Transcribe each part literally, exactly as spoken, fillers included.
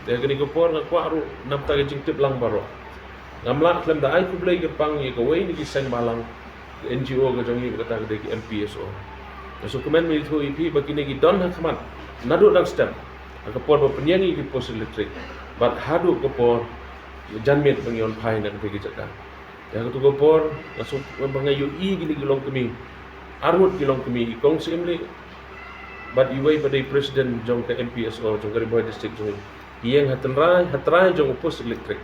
Te kane ka por nga kwah ruh namta ka jingtip lang baroh. Ngam lah khlem da ai khublei kyrpang ïa kawei na ki seng balang, ka N G O ka jong ngi, kata ka dei ka M P S O. Nga sngewkmen ban ïathuh ïa phi ba kine ki don ha khmat naduh dang step, ha ka por ba pynïeng ïa ki post electric bad haduh ka por janmiet ba ngi wan phai na kata ka jaka. Ïa katu ka por nga sngewkmen ba nga ïohi kine ki longkmie, arngut ki longkmie, i kong Syiemlieh bad iwei ba dei president jong ka M P S O jong ka Ri Bhoi District jong ngi, ki ïeng ha tynrai ha trai jong u post electric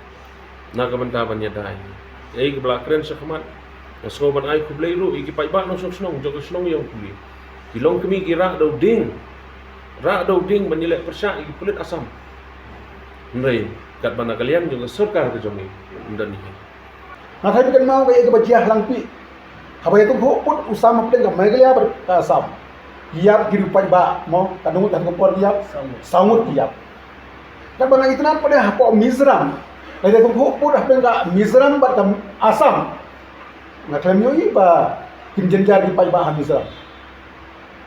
na ka bynta ban ïada ïa ngi. Ei, kaba la kren sha khmat, nga sngew ban ai khublei ruh ïa ki paidbah nongshong shnong jong ka shnong Ïongpuli, ki longkmie ki rah dewding, rah dewding ban ïaleh pyrshah ïa ki pulit Assam. Hynrei katba na ka liang jong ka sorkar ka jong ngi, ym don ei. Nga tharai phi kynmaw kaei kaba jia ha Langpih, haba ïathuh pud u Sam hapdeng ka Meghalaya bad ka Assam, ïap ki riew paidbah mo, katno ngut ha ka por ki ïap? Saw ngut. Saw ngut ki ïap. Katba nga itynnad pat de hapoh Mizoram, la ïathuh pud hapdeng ka Mizoram bad ka Assam, nga khlem ïohi ba kim jynjar ki paidbah ha Mizoram.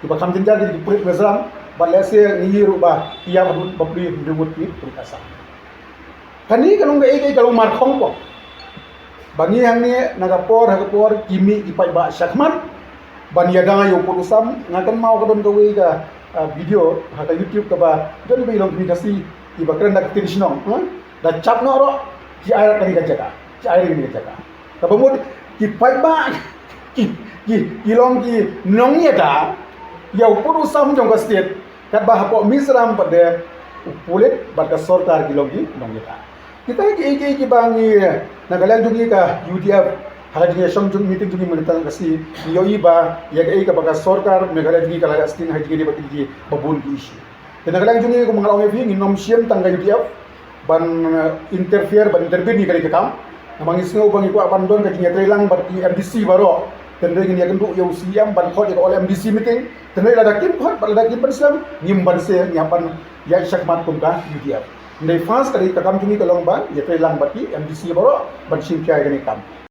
Kiba kham jynjar ki dei ki pulit Mizoram, bad lehse ngi ïohi ruh ba ki ïap haduh ba plie hynriew ngut ki pulit Assam. Kane ka long kaei kaei ka long markhong ko ba ngi hangne na ka por ha ka por ki mih ki paidbah sha khmat ban ïada ïa u pud u Sam. Nga kynmaw ka don kawei ka, ah, video ha ka YouTube kaba don iba i longkmie Khasi iba kren da ka ktien shnong, ha? Da chap noh ruh, ki ai rat kane ka jaka, ki ai rat kane ka jaka. Kaba mut ki paidbah ki, ki, ki long ki nongïada ïa u pud u Sam jong ka state, katba hapoh Mizoram pat de u pulit bad ka sorkar ki long ki nongïada. Kita kiei kiei kiba ngi na ka liang jong ngi ka U D F, ha ka jingïashong jong meeting jong ngi mynta ka sngi, ngi ïohi ba ïa kaei kaba ka sorkar Meghalaya jong ngi ka la leh sting ha jingïadei bad kine kiba bun ki issue. Te na ka liang jong ngi, kumba nga la ong ïa phi, ngin ym shim tang ka U D F ban, eh, interfere, ban intervene ïa kane ka kam. Namar ngi sngew ba ngi kwah ban don ka jingïatreilang bad ki M D C baroh. Te hynrei ngin ïakynduh ïa u C M ban khot ïa ka all M D C meeting. Te hynrei lada kim khot bad lada kim pynslem, ngim banse, ngi hap ban ïaid shakhmat kum ka U D F. Hynrei first ka dei ka kam jong ngi ka long ban ïatreilang bad ki M D C baroh ban shim khia ïa kane ka kam.